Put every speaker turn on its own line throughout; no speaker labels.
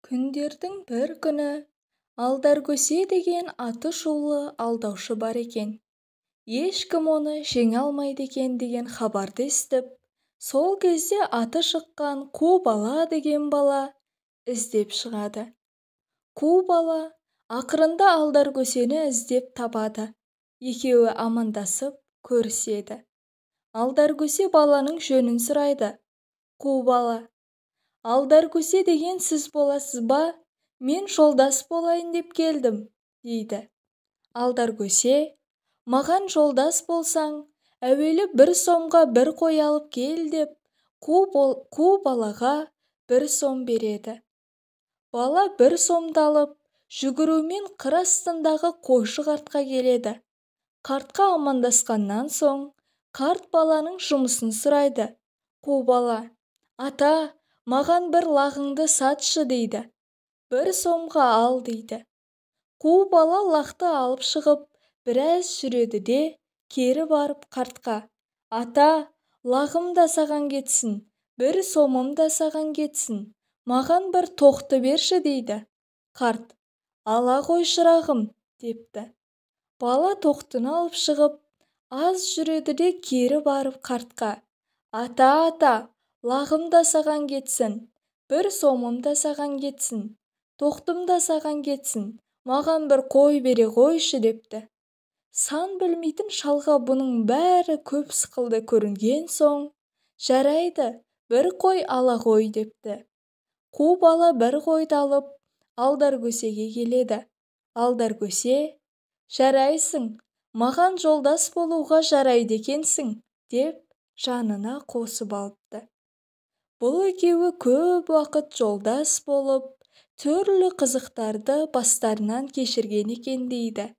Күндердің бір күні Алдаркөсе деген аты шулы алдаушы бар екен. Ешкім оны жеңе алмайды екен деген хабарды естіп, сол кезде аты шыққан қу бала деген бала іздеп шығады. Қу бала ақырында Алдаркөсені іздеп табады. Екеуі амандасып көріседі. Алдаркөсе баланың жөнін сұрайды. Қу бала: «Алдаркөсе деген сіз боласыз ба? Мен жолдас болайын деп келдім», – дейді. Алдаркөсе: «Маған жолдас болсаң, әуелі бір сомға бір қой алып кел», – деп қу балаға бір сом береді. Бала бір сомды алып, жүгірумен қыр астындағы қойшы қартқа келеді. Қартқа амандасқаннан соң, қарт баланың жұмысын сұрайды. Қу бала: «Ата, маған бір лағыңды сатшы», – дейді. «Бір сомға ал», – дейді. Қу бала лақты алып шығып, біраз жүреді де, кері барып қартқа: «Ата, лағым да саған кетсін, бір сомым да саған кетсін, маған бір тоқты берші», – дейді. Қарт: «Ала ғой, шырағым», – депті. Бала тоқтыны алып шығып, аз жүреді де, кері барып қартқа: «Ата, ата, лағым да саған кетсін, бір сомым да саған кетсін, тоқтым да саған кетсін, маған бір қой бере қойшы», – депті. Сан білмейтін шалға бұның бәрі көп сықылды көрінген соң: «Жарайды, бір қой ала ғой», – депті. Қу бала бір қойды алып, Алдаркөсеге келеді. Алдаркөсе: «Жарайсың, маған жолдас болуға жарайды екенсің», – деп жанына қосып алыпты. Бұл екеуі көп уақыт жолдас болып, түрлі қызықтарды бастарынан кешірген екен дейді.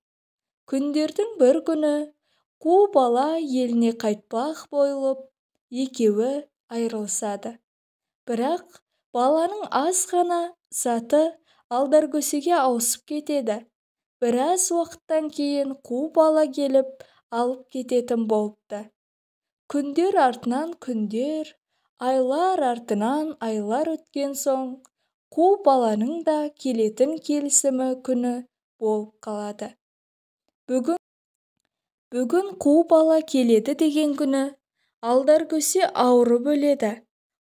Күндердің бір күні қу бала еліне қайтпақ болып, екеуі айырылысады. Бірақ баланың аз ғана заты Алдаркөсеге ауысып кетеді. Біраз уақыттан кейін қу бала келіп алып кететін болыпты. Күндер артынан күндер, айлар артынан айлар өткен соң, қу баланың да келетін келісімі күні болып қалады. Бүгін қу бала келеді деген күні Алдаркөсе ауырып өледі.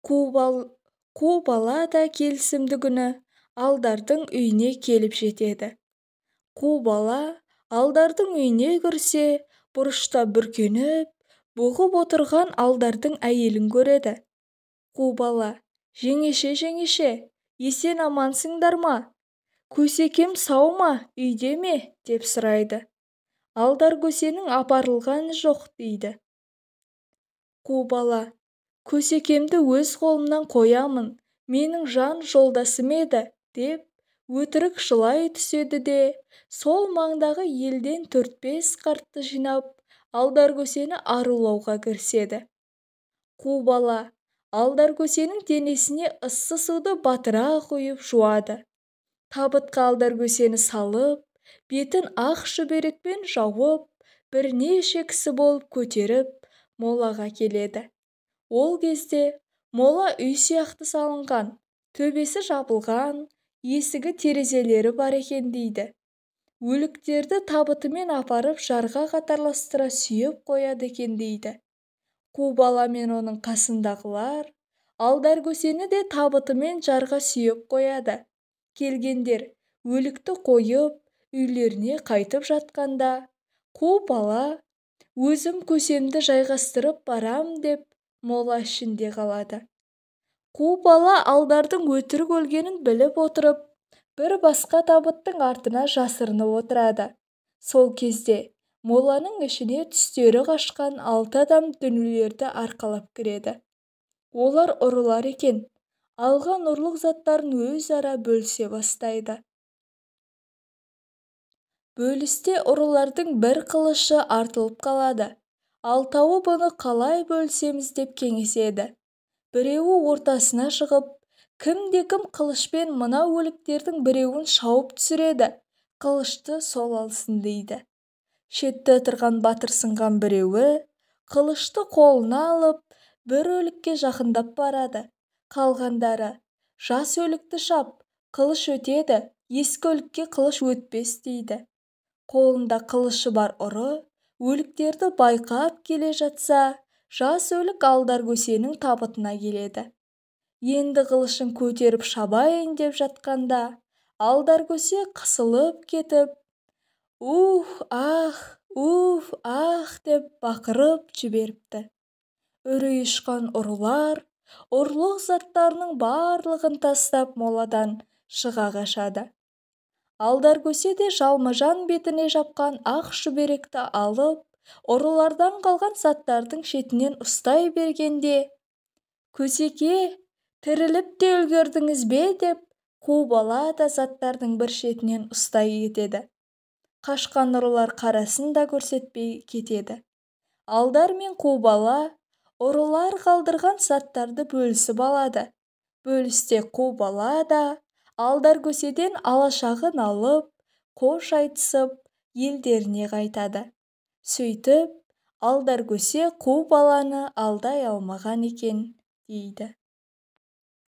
Қу бала да келісімді күні Алдардың үйіне келіп жетеді. Қу бала Алдардың үйіне кірсе, бұрышта бүркеніп, бұғып отырған Алдардың әйелін көреді. Қу бала: «Жеңеше, жеңеше, есен амансыңдар ма? Көсекем сау ма, үйде ме?» – деп сұрайды. «Алдаркөсенің апарылғаны жоқ», – дейді. Қу бала: «Көсекемді өз қолымнан қоямын, менің жан жолдасым еді», – деп өтірік жылай түседі де, сол маңдағы елден төрт-бес қартты жинап, Алдаркөсені арулауға кіріседі. Қу бала Алдаркөсенің денесіне ыссы суды батыра құйып жуады. Табытқа Алдаркөсені салып, бетін ақ шүберекпен жауып, бірнеше кісі болып көтеріп, молаға келеді. Ол кезде мола үй сияқты салынған, төбесі жабылған, есігі терезелері бар екен дейді. Өліктерді табытымен апарып жарға қатарластыра сүйеп қояды екен дейді. Қу бала мен оның қасындағылар Алдаркөсені де табытымен жарға сүйеп қояды. Келгендер өлікті қойып, үйлеріне қайтып жатқанда, қу бала: «Өзім көсемді жайғастырып барам», – деп мола ішінде қалады. Қу бала Алдардың өтірік өлгенін біліп отырып, бір басқа табыттың артына жасырынып отырады. Сол кезде моланың ішіне түстері қашқан алты адам дүниелерді арқалап кіреді. Олар ұрылар екен. Алған ұрлық заттарын өзара бөлісе бастайды. Бөлісте ұрылардың бір қылышы артылып қалады. Алтауы бұны қалай бөлісеміз деп кеңеседі. Біреуі ортасына шығып: «Кімде-кім қылышпен мына өліктердің біреуін шауып түсіреді, қылышты сол алсын», – дейді. Шетте отырған батырсынған біреуі қылышты қолына алып, бір өлікке жақындап барады. Қалғандары: «Жас өлікті шап, Қылыш өтеді, ескі өлікке қылыш өтпес дейді. Қолында қылышы бар ұры өліктерді байқап келе жатса, жас өлік Алдар көсенің табытына келеді. Енді қылышын көтеріп шабайын деп жатқанда, Алдар көсе қысылып кетіп, «Ух, ах, уф, ах» деп бақырып жіберіпті. Үрейі ұшқан ұрылар ұрлық заттарының барлығын тастап моладан шыға қашады. Алдар көсе де жалма-жан бетіне жапқан ақ шүберекті алып, ұрылардан қалған заттардың шетінен ұстай бергенде, «Көсеке, тіріліп те үлгердіңіз бе?» деп қу бала да заттардың бір шетінен ұстай кетеді. Қашқан ұрылар қарасын да көрсетпей кетеді. Алдар мен қу бала ұрылар қалдырған заттарды бөлісіп алады. Бөлісте қу бала да Алдар көседен алашағын алып, қош айтысып, елдеріне қайтады. Сөйтіп, Алдар көсе қу баланы алдай алмаған екен дейді.